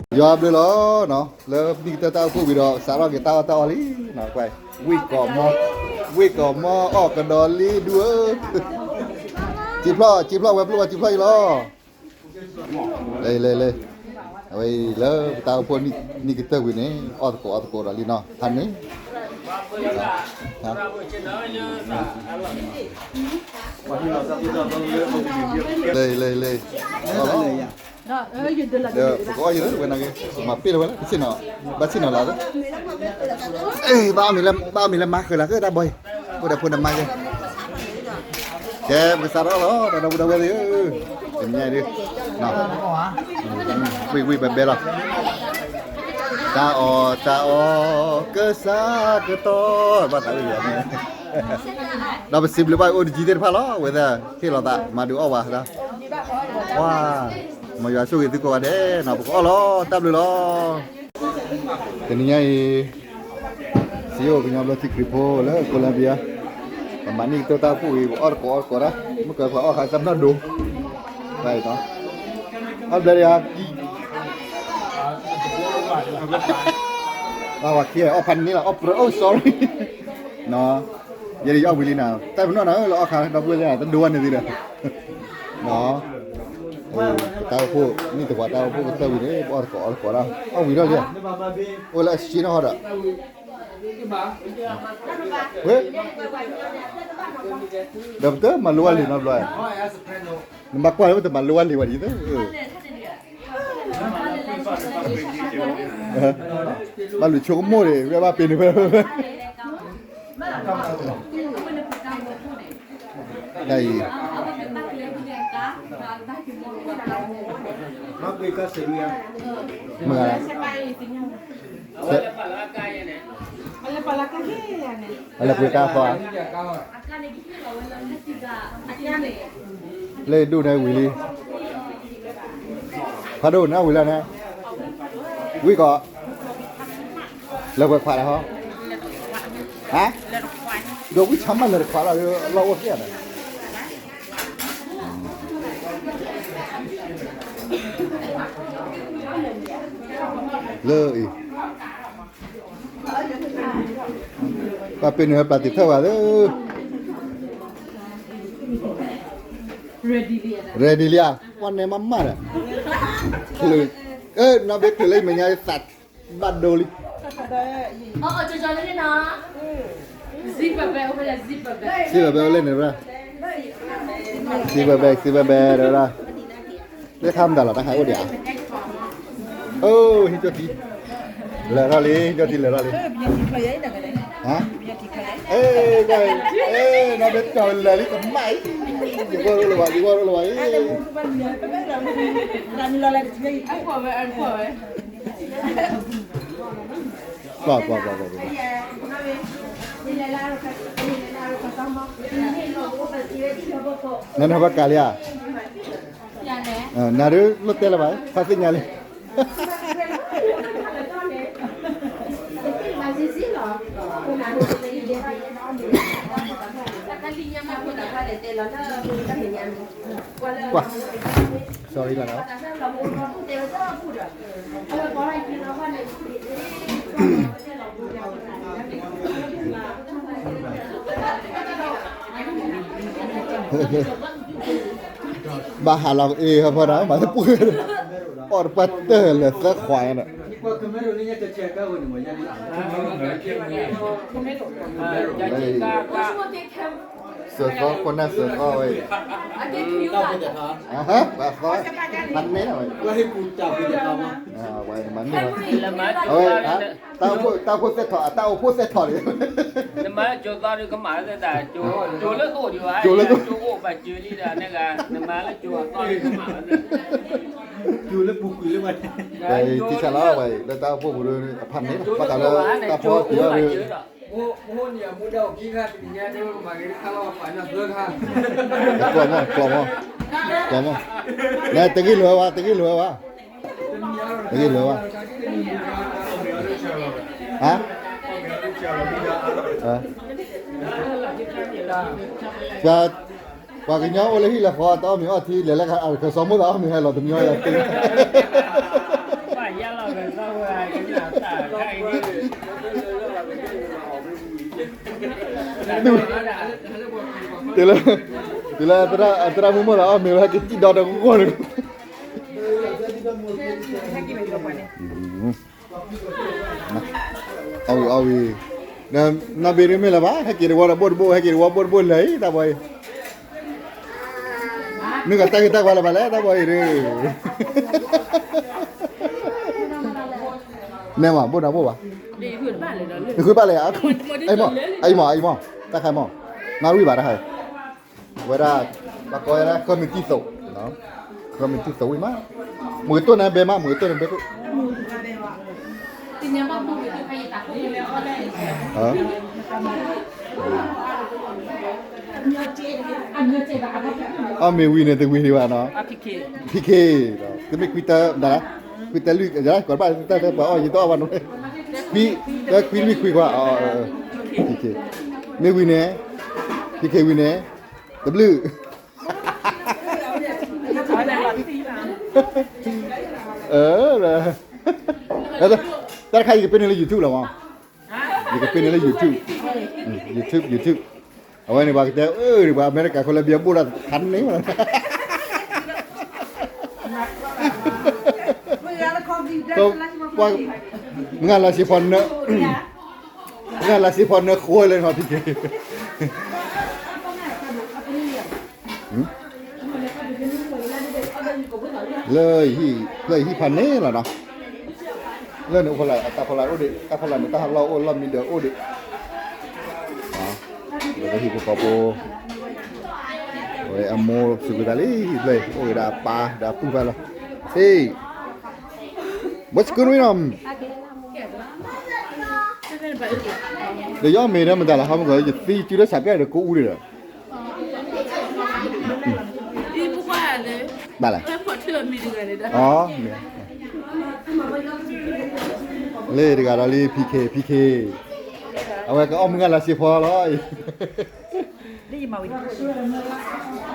ယွၤဘျုးလီၤ, လၢမံကတၢၢ်တၢ်အိၣ်ဖှိၣ်ဝံၤဒီး စးထီၣ်က့ၤတၢ်အီၣ်တၢ်အီလံ, ဝံၣ်ကိးမီၢ်, ဝံၣ်ကိးမီၢ်အီၣ်ကဒီးလံဒူၣ်ဧၢ, စံဖျီၣ် စံဖျီၣ်ဝဲၤပျိၢ်ဝဲၤစံဖျီၣ်အံၤလီၤ. လဲၤလဲၤလဲၤ, အဝဲအံၤလၢပတၢ်အိၣ်ဖှိၣ်နံၣ်ကတၢၢ်ဝံၤန့ၣ် အီၣ်သကိးအီၣ်သကိးဒီးလံနီၤ, ဖးန့ၣ်, လဲၤလဲၤလဲၤ, ဒီးပကအီၣ်ယံၤလၢဝဲနာ်က့, မၤပ့ၢ်လၢဝဲလၢ ပဆ့ၣ်နီၤ, ဘၣ်ဆ့ၣ်နီၤလၢ, ဘၣ်မံၤလၢမၤဃုာ်လၢကတၢ်ဘီအံၤ, အိၣ်ဒီးဖိဒီးမါက့, ကဲ ပကစးထီၣ်လီၤ ဒီပုၢ်ဒီဝဲၢ်သ့ၣ်ဧၢ, တနံၤညါအံၤဒုး, ဝံၣ်ဝံၣ်ဘဲဘဲလီၤ, တၢ်အီၣ်တၢ်အီ ကစၢ်ကတီၢ်, ဘၣ်သးဝံၣ်လီၤ, ဒီးပစံးဘျုးဘၣ်အိၣ်တကံသ့ၣ်တဖၣ်လီၤ, ဝဲသ့ၣ်ဟ့ၣ်လီၤသး မၤဒုးအီၣ်ဝဲဒၣ်, ပှၤ, မ်ယွၤဆိၣ်ဂ့ၤသုကိးဂၤဒဲးနီၤ, ပကအီၣ်လီၤ, တၢ်ဘျုးလီၤ. တနံၤညါအံၤ စံယိၣ်ကညီဘျၢထံခရံာ်ဖိလၢ Colombia, ပမၤနံၣ်ကတၢၢ်တၢ်အိၣ်ဖှိၣ်အံၤ ပအီၣ်တကိးအီၣ်တကိးတၢ်, မုၢ်ကပှၤအီၣ်ခါတၢ်မနီၣ်ဒိ, ဘၣ်အံၤနီၤ, အီၣ်ဘျဲၣ်ဒံးဧါ, ကံ, ဘၣ်ဝဲခံအီၣ်ဖးန့ၣ်လီၤ, အီၣ်ပြၢ, oh sorry, နီၤ, ယဲဒၣ်ယအီၣ်ဝံၤလံနီၤ, တၢ်ပနီၣ်နီၤ လၢအီၣ်ခါဒီပုၢ်ဝဲၢ်သ့ၣ် တဒိဝဲန့ၣ်သ့ဒီး နီၤ, ပတၢ်အိၣ်ဖှိၣ် နံၣ်တပှၤတၢ်အိၣ်ဖှိၣ်ကတၢၢ်ဝံၤန့ၣ် ပအီၣ်တကိးအီၣ်တကိးတၢ်, အီၣ်ဝံၤထီၣ်လံ, အိၣ်လၢအဆ့နီၤဟီဒီး, ဝဲ, ဒီးပတမၤလိဝဲလံနီတဘျီ, နဘၣ်ကွၢ်လၢပတမၤလိဝဲလံဝဲဒ်သိး ဘၣ်လူၤဆိကမိၣ်န့ၣ် ဝဲဘၣ်ပ့ၤန့ၣ်ဝဲ, တၢ်အံၤ, မ့ၢ်, အလဲၤပှ့ၤကါသီဧါ, လၢဒူၣ်န့ၣ်ဝံၤလံ, ဖးဒိၣ်န့ၣ်ဝံၤလၢန့ၣ်, ဝံၤကီး, လဲၤပှ့ၤခွးလၢဟီ, ဟါ, ဒီးဝံၤဆါမးလဲၤတခွးလီၤ လီၢ်အိၣ်သ့ၣ်န့ၣ် လၢအံၤ ပှၤပ့ၤန့ၣ်ဟဲပျၢ်တံာ်ထၢၣ်ဝဲသ့ၣ်, ready လံဧါ, ပှၤနဲမးမးဒီး, နီၢ်ဘ့ချုးလၢယမဲာ်ညါသးဘၣ်ဒိလံ, စံဘဲဘဲအိၣ်ဖဲလဲၣ်န့ၣ်, စံဘဲဘဲ စံဘဲဘဲဒီး, လၢခါမတၤလီၤ တၢ်ခါအိၣ်ဒံးဧါ, အိ ဟံးကၠီၣ်ထံ, လၢာ်ထီၣ်လံ ဟံးကၠီၣ်ထံလၢာ်ထီၣ်လံ, ဟါ, အဲ, နီၢ်ဘ့တၢ်လၢာ်လံကမၣ်အံၤ, ယဂီၢ်ရိၣ်လၢၤဝဲ ယဂီၢ်ရိၣ်လၢၤဝဲအံၤ, ကွၢ်ကွၢ်ကွၢ်ကွၢ်ကွၢ်, နနဘၣ်ကးလံဧါ, နၤဒုးလိၣ်တဲလၢၤဘၣ် ဖါသ့ၣ်ညါလံ, ကွၢ်, sorry လီၤ, ဘၣ်ဟးလီၤအ့ၣ်ဟီဖီဒီး မၤတပှဲၤ, အီၣ်တပှၢ်တၢၢ်လၢာ်သၢခွးဒီး, စၢၤသီခိၣ်နၢ်စၢၤသီဝဲအံၤ, ဘၣ်သီ, ဖးန့ၢ်ဝဲ, ဝဲမၤန့ၢ်လီၤ, အဝဲ, တၢ်အိၣ်ဖှိၣ်သဲထီၣ် တၢ်အိၣ်ဖှိၣ်သဲထီၣ်န့ၣ်, နမၤလၢကၠိသီဒီးကမၣ်သတး, ကၠိလၢသိၣ်ဒံးဘၣ်, ကၠိလၢသိၣ်, ကၠိအိၣ်ဘၣ်ကၠိလံဒီး နဂၤ နမၤလၢကၠိအသီဒီးကမၣ်သတး, ကၠိလၢပူၤကွံာ်လၢဘၣ်, တၢ်အိၣ်ဖှိၣ်ပူၤဒီး အဖးန့ၢ်လီၤ ဘၣ်ဃးလၢတၢ်ဖီအီၣ်တံၢ်အီၣ်ဒီး မ့ၢ်အိၣ်န့ၣ် အမူဒါအိၣ်ခံခါ တနံၤညါ တဲဝဲကမၤဂ့ၤတခါလီၤ ပာ်ညါသၢခါ, ကျီမီၢ် ကျီမီၢ်, နတဂ့ၢ်လိာ်ဝဲ တဂ့ၢ်လိာ်ဝဲဘၣ်, တဂ့ၢ်လိာ်ဝဲ, ဟါ, အ ပှၤ ပှၤကညီအိၣ်လၢဟံၣ်လၢဃီ တအီၣ်မ့ၤအီထံ လဲၤလၢကစီၤမိၣ်သးအီၣ်မ့ၤဟဲလီၤတမံၤအီယၤသ့ တုၤလၢ တုၤလၢ အသရၣ်မုၣ်မိၢ်သးအီၣ်မ့ၤဝဲကစံၣ်ဒီးတဂီၢ်န့ၣ် အီၣ်ဝံၤအီၣ်ဝံၤ, နီၢ်ဘ့ၣ်ဒ်မ့ၢ်လၢၤဘၣ် ဟဲက့ၤတဝီဒီးဘိၣ်တဘိၣ် ဟဲက့ၤတဝီဘိၣ်တဘိၣ်လၢၤအံၤ တၢ်ဘီအံၤ, မ့ၢ်ကတၢ်ဂ့ၢ်တၢ်ဝါလၢၤဘၣ်လဲၣ် တၢ်ဘီအံၤဒ် နဲမး ဘိၣ်နၤဘိၣ်ဘၣ်, နဃုဘၣ်လဲၣ်, အအံၤမး အအံၤမး တၢ်ခါမး, နၢ်ရံၣ်ဘၣ်တၢ်ခါ, ဝဲဒၣ် ပှၤကိးဝဲဒၣ်ဃၢမုၢ်တံၢ်သိး, ဃၢမုၢ်တံၢ်သိးဝံၤမး, မုၢ်ကတိၢ်နၤဘဲမး မုၢ်ကတိၢ်နၤဘဲခိၣ် အီၣ်မ့ၤဝံၤန့ၣ် တဝံၤဒံးဘၣ်နီၤ, ဖံခ့, တမ့ၢ်ခွံတၢ်ဒၣ်, ခွံတၢ်လွံၢ်, ကိးဘၣ်တၢ်ပှၤအီၣ်ယတအီၣ်ဘၣ်နီၤ, ခွံ, ခွံလွံၢ်ခွံခွါ, ဖံခ့, မ့ၢ်ဝံၤန့ၣ်, ဖံခ့ဝံၤန့ၣ်, တဘျုး တၢ်တခါယကပ့ၤန့ၢ်လၢ YouTube လီၤမး, ယကပ့ၤန့ၢ်လၢ YouTube, YouTube, YouTube, YouTube, အဝဲန့ၣ်ပှၤကတဲ အၢ ပှၤအမဲရကၤ Colombia ဘိၣ်ဒၣ်ဖးန့ၢ်မး, မုၢ်ဂၤလၤစ့ဖီနၢ, မုၢ်ဂၤလၤစ့ဖီနၢဃိလၢနီၤ ဖံခ့ လၢ လၢယဟံၣ်ဖးန့ၣ်လီၤနီၤ, လၢန့ၣ်အိၣ်ဖီလာ် တၢ်ဖီလာ်အိၣ်ဒံး တၢ်ဖီလာ်န့ၣ် တၢ်ဟးလီၢ်အိၣ် လီၢ်မံဒၢးအိၣ်ဒံး, လၢဟံၣ်ဖိဃီဖိ, အဝဲအမိၢ်စူၤကွံာ်သးလံ ဟံၣ်ဖျၢၣ် အိၣ်ဂ့ၤဒီးအပၢ်ဒီးအပုၢ်ဖးလီၤ, ဟ့ၣ်, ဘီစကူနီၤ ဒီးယအီၣ်မ့ၤဒီးမတၤလၢဟီမုၢ်ကီး ယသံစုလၢစးပျၢ်ဒီးကိးအူဒံးဒီး, ဘၣ်လဲၣ်, လၢတဂၤဒီးလံ ဖံခ့ ဖံခ့, အဝဲကအီၣ်မုၢ်ဂၤလၤစ့ဖီလီၤအံၤ,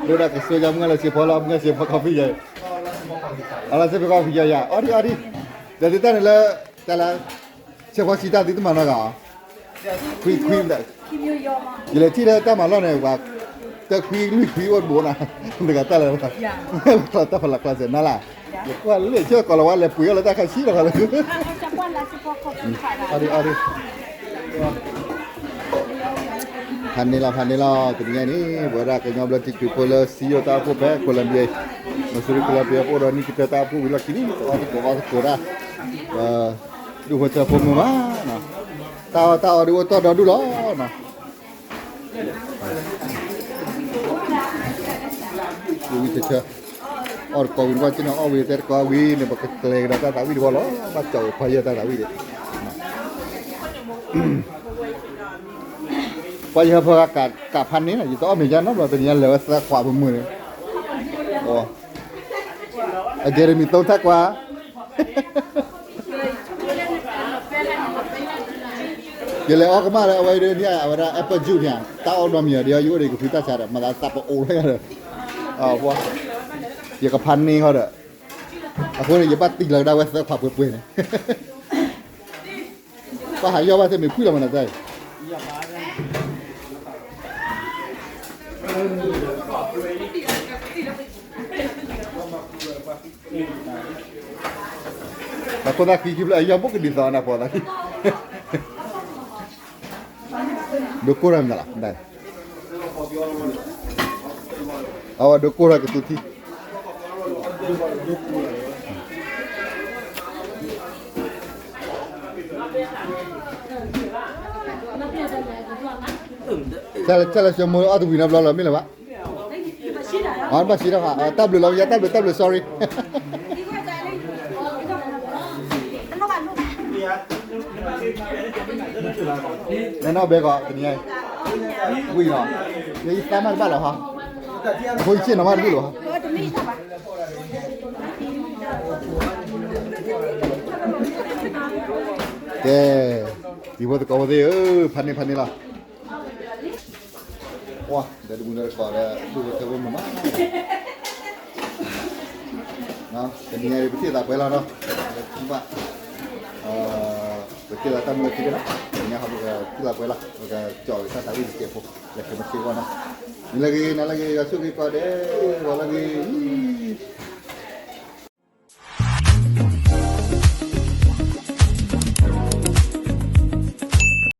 ဒိၣ်ဒၣ်ကဆိယါမုၢ်ဂၤလၤစ့ဖီလီၤ မုၢ်ဂၤစ့ဖီ coffee ယၤ, အလၤစ့ဖီ coffee ယၤယၤ အီၣ်ဒံးအီၣ်ဒံး, ဒီးသုတၢ်န့ၣ်လၢ တၢ်လၢ စ့ဖီစံးတၢ်သုတမၤနီတဂၤအီၤ, ခွံခွံ, ယလဲၤထံၣ်လၢတၢ်မၤလီၢ်န့ၣ် ပှၤ တၢ်ခွံလွံၢ်ခွံအိၣ်တဘိနၤ, တဂၤတၢ်လၢ တၢ်ဖီလာ်ကျါစဲးနၤလၢ်, ယကွၢ်လၢဆၢကီးလီၤဝဲလဲၤပှ့ၤအီၣ်လၢတၢ်ခါဆံးလီၤလၢ အီၣ်ဒံးအီၣ်ဒံး, ဖးန့ၢ်လီၤ ဖးန့ၢ်လီၤ တနံၤညါအံၤန့ၣ် ပဝဲဒၣ်ကညီဘျၢထံခရံာ်ဖိလၢစံယိၣ်တၢ်အိၣ်ဖှိၣ်ဖဲ Colombia အံၤ, Missouri Colombia ပအိၣ်ဒီးနံၣ်ကတၢၢ်တၢ်အိၣ်ဖှိၣ်ဝံၤလီၢ်ခံန့ၣ် တအီၣ်သကိးအီသကိးတၢ်, ဒူၣ်ဖိထၢဖိမုာ်မး, တၢ်အီၣ်တၢ်အီဒ်အိၣ်တီၢ်ဒီဒူၣ်လီၤနီၤ. ဝံၤတဆၢ, အီၣ်တကိးဝံၤတဘျီက့န့ၣ် အီၣ်ဝံၤတဲတကိးဝံၤန့ၣ် ပကကျဲကဒီးတၢ်သးဝံၣ်တဘျီလီၤ, ဘၣ်ကၠီၣ်ဝဲဖီယဲၢ်တၢ်သးဝံၣ်ဒံး, ပှၤယဟၢဖၢကးဖးန့ၣ်နီၤ ယတအီၣ်မ့ၤယါနီတဘျီ တနံၤညါလဲၤဝဲသၢခွးပမုာ်န့ၣ်, အကဲဒ်မ့ၢ်သိထၢကွၢ် ယလဲၤအီၣ်ကမၣ်လၢအဝဲဒၣ်န့ၣ် အဝဲဒၣ် apple juice န့ၣ် တၢ်အီၣ်နီတမံၤဒီး ယအိၣ်ဒီးကဖံးတၢ်ဆါဒီး မၤသးသးပအိၣ်လၢယၤဒီး, ယကဖးန့ၢ်ဃီဒီး, အဃိန့ၣ် ယဘၣ်တံၢ်လီၤကဒါဝဲသၢခွးပှဲၤပှဲၤန့ၣ်, ပှၤဟးယီၢ်ဘၣ်သ့ၣ်မ့ၢ်ဖှံလီၤမနုၤတၢ်အံၤ ပှၤခိၣ်သၣ်ခံခံဖျၢၣ် အယီၢ်ဘိၣ်ကဒ်သိးနၤ ပှၤသးခံ, ဒိကိၢ်ထီၣ်မနုၤလီၤ, အဝဲဒိကိၢ်ထီၣ်ကတူၢ်ထံ, တၢ်လၢဆိကမိၣ်အီၣ်တဝံၤနီတဘျီလီၤ မ့ၢ်လၢၤဘၣ်, အဘၣ်စံးထီၣ်ဃာ် တၢ်ဘျုးလီၤ ယတၢ်ဘျုး တၢ်ဘျုး sorry, နနီၢ်ဘဲကီး တနံၤအံၤ ဝံၤလီၤ, ယသးမးတဘၣ်လီၤဟီ, အဃိယဆ့ၣ်နီၤမးတဘၣ်လီၤဟီ, ကဲ, တံၤဖိသကိးဖိသ့ၣ်ဧၢ, ဖးန့ၢ်ဖးန့ၢ်လီၤ. ဒီးတမုၢ်ဒီးတကိးဒီး ဒူၣ်ဖိထၢဖိမုာ်မး, တနံၤအံၤ ပထံၣ်သးပှဲၤလီၤနီၤ, လၢခံဘၣ်, ပထံၣ်သးတၢ်မုာ်လၢခံက့နီၤ, တနံၤအံၤ ပကထံၣ်သးပှဲၤလီၤ, ပကကၠီၣ်က့ၤတၢ်သးဝံၣ်တစဲးဖိ, လၢခဲမုၢ်ဆ့ၣ်ဂီၢ်နီၤ, နံၤလၢဂ့ၤ နၤလၢဂ့ၤ ယွၤဆိၣ်ဂ့ၤကိးဂၤဒဲး, ဂီၤလၢဂ့ၤ